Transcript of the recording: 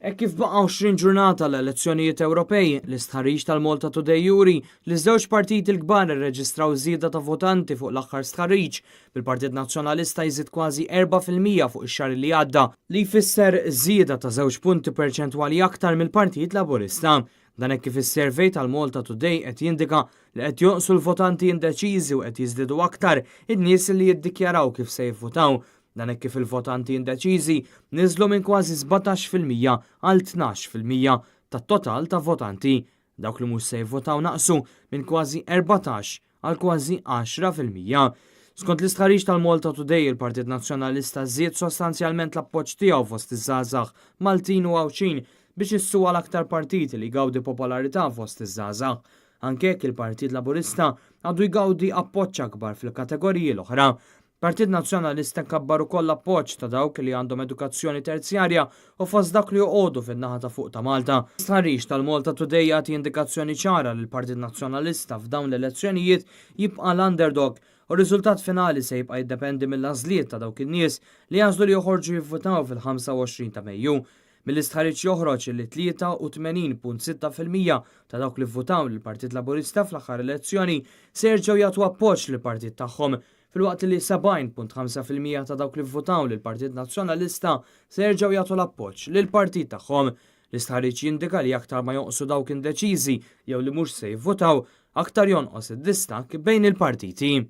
Hekk kif baqa' 20 ġurnata l-elezzjonijiet Ewropej, l-istħarriġ tal-Malta Today juri li ż-żewġ partiti l-kbar irreġistraw żieda ta' votanti fuq l-aħħar stħarriġ, bil-Partit Nazzjonalista jżid kważi 4% fuq ix-xahar li għadda, li jfisser żieda ta' żewġ punti perċentwali aktar mill-Partit Laburista. Dan hekk kif is-survey tal-Malta Today qed jindika li qed jonqsu l-votanti indeċiżi u qed jiżdiedu aktar in-nies li jiddikjaraw kif se jivvutaw. Dan hekk kif il-votanti indeċiżi niżlu minn kważi 17% għal 12% tat-total ta' votanti. Dawk li mhux se jivvotaw naqsu minn kważi 14 għal kważi 10%. Skont l-istħarriġ tal-Malta Today, il-Partit Nazzjonalista żied sostanzjalment l-appoġġ tiegħu fost iż-żgħażagħ Maltin u Għawdxin biex issu għal aktar partiti li jgawdi popolarità fost iż-żgħażagħ. Anke jekk il-Partit Laburista għadu jgawdi appoġġ akbar fil-kategoriji l-oħra. Partit Nazzjonalista kabbar ukoll l-appoġġ ta' dawk li għandhom edukazzjoni terzjarja u fost dak li joqogħdu fin-naħa ta' fuq ta' Malta. Stħarriġ tal-Malta Today jagħti indikazzjoni ċara li l-Partit Nazzjonalista f'dawn l-elezzjonijiet jibqa' l-underdog u r-riżultat finali se jibqa' jiddependi mill-għażliet ta' dawk in-nies li jagħżlu li joħorġu jivvutaw fil-25 ta' Mejju. Mill-istħarriġ joħroġ li 83.6% ta' dawk li vvutaw lill-Partit Laburista fl-aħħar elezzjoni se jerġgħu jagħtu appoġġ lill-partit tagħhom, filwaqt li 70.5% ta' dawk li vvutaw lill-Partit Nazzjonalista se jerġgħu jagħtu l-appoġġ lill-partit tagħhom. L-istħarriġ jindika li aktar ma jonqsu dawk indeċiżi jew li mhux se jivvutaw, aktar jonqos id-distakk bejn il-partiti.